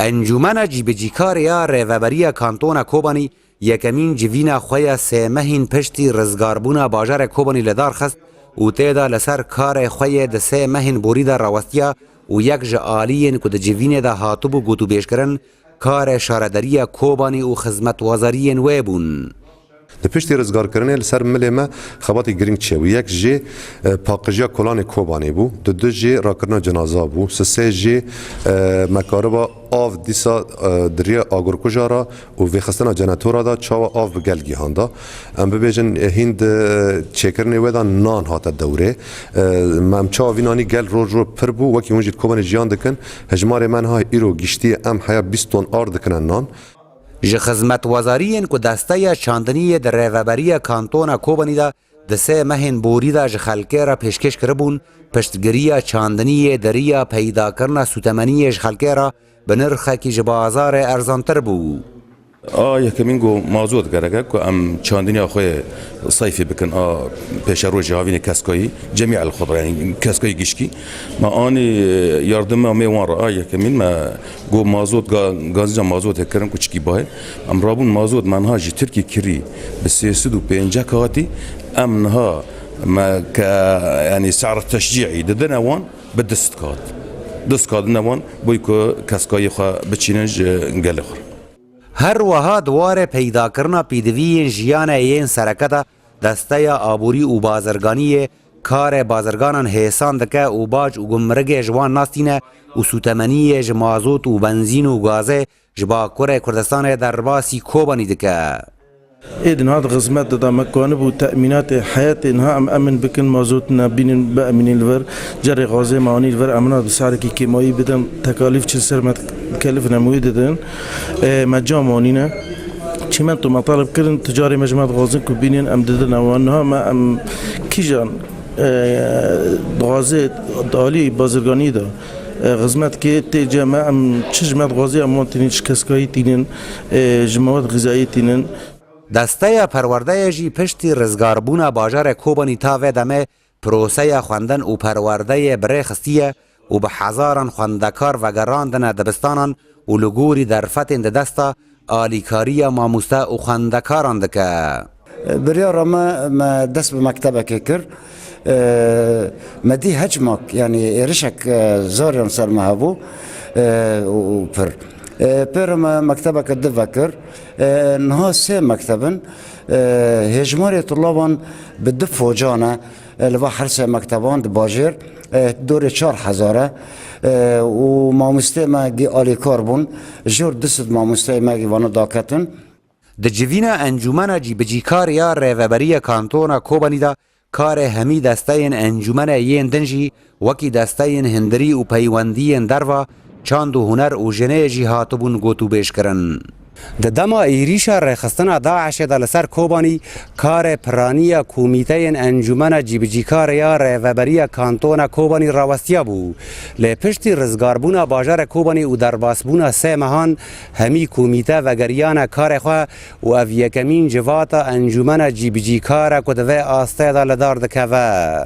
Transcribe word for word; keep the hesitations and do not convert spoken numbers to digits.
Encûmena Cîbicîkarê ya Rêveberiya Kantona Kobanî yekemîn civîna xwe ya sê mehîn piştî rizgarbûna bajarê Kobanî li dar xist û tê de li ser karê xwe yê di sê mehên borî de rawestiya û yek ji aliyên ku di civînê de hatibû gotûbêjkirin, karê şarederiya Kobanî û xizmetwazariyên wê bûn. Di piştî rizgarkirinê li ser milê me xebatê girîng çêbû. Yek jê, e, paqijiya kolanê Kobanê bû, di du jê rakirina cenaza bû, sisê jê, e, me kariba av dîsa, e, di riya agirkuja re û vêxistina cenetora de çawa av bi gel gihanda. Em bibêjin, e, hîn di çêkirinê wê de nan hate dewrê. E, me em çawa vî nanî gel roj roj pir bû, wekî hûn jî li Kobanê jiyan dikin, hejmarê me niha îro giştiye em heya bîst ton ard dikine nan. Ji xizmetwazariyên ku desteya çandiniyê di Rêveberiya Kantona Kobanî de di sê mehên borî de ji xelkê re pêşkêş kiribûn, piştgiriya çandiniyê di riya peydakirina sûtemeniyê ji xelkê re bi nirxekî ji bazarê erzantir bû. A yekemîn got mazot gerek e ku em çandiniya xwe yê seyfê bikin a pêşerojê havînê keskayî, cemî el xudra, yanî keskayî gişkî. Me anî yardima me wan re a yekemîn me got mazot, ga-, gazîca mazotê kirin ku çikî bahê. Em rabûn mazot me niha ji Tirkî kirî bi sê sed û pêncî katî. Em niha me ke, yanî se'ra teşcî'î didine wan bi du sed kat. Du sed kat didine wan, bo ku keskayî xwe biçînin ji gelê xwe. Her wiha di warê peydakirina pêdiviyên jiyanê yên sereke de Desteya Aborî û Bazirganiyê karê bazirganan hêsan dike û bac û gumrigê ji wan nas tîne û sûtemeniyê ji mazot û benzîn û gazê ji Bakurê Kurdistanê derbasî Kobanî dike. Êdî niha di xizmet de, de me kanibû temînatê heyetê niha em emin bikin, mazot nebînin, biemînin li vir, cerê gazê me anî li vir, em niha bi se'rekî kêmayî bidin, tekalîf çi ser me dikelifin em wê didin. Ê, me cam anîne. Çimento me talib kirin, ticarê me ji me dixwazin ku bînin, em didin ewan. Niha me em kîjan, e, dixwazê di alî bazirganî de, e, xizmet kê tê cem me, em çi ji me dixwazê em wan tînin, ji keskayî tînin, e, ji mewad xizayî tînin. Desteya perwerdeyê jî piştî rizgarbûna bajarê Kobanî ta vê demê proseya xwendin û perwerdeyê bi rê xistiye û bi hezaran xwendekar vegerandine dibistanan û li gorî derfetên di dest de alîkariya mamoste û xwendekaran dike. Biryara me, me dest bi mektebekê kir. E, me dî hecmak, yanî êrişek, e, zariyan ser me hebû, e, û, û pir. E, pê re me mektebeke di vekir. E, niha sê mekteb in. E, hêjmarê tulaban bi du focan e. E, li va her sê mekteban di bajêr, e, dorê çar hezar e. E, û mamosteyê me gî alîkar bûn. Jor du sed mamosteyê me gî vana daketin. Di civîna Encûmena Cîbicîkarê ya Rêveberiya Kantona Kobanî de karê hemî desteyên encûmenê yên din jî, wekî desteyên hundirî û peywendiyên derva, çand û huner û jinê jî hatibûn gotûbêjkirin. Di dema êrîşa rêxistina DAIŞê de li ser Kobanî, karê piraniya komîteyên Encûmena Cîbicîkarê ya Rêveberiya Kantona Kobanî rawestiya bû. Lê piştî rizgarbûna bajarê Kobanî û derbasbûna sê mehan, hemî komîte vegeriyane karê xwe û ev yekemîn civata encûmena cîbicîkar e ku di vê astê de li dar dikeve.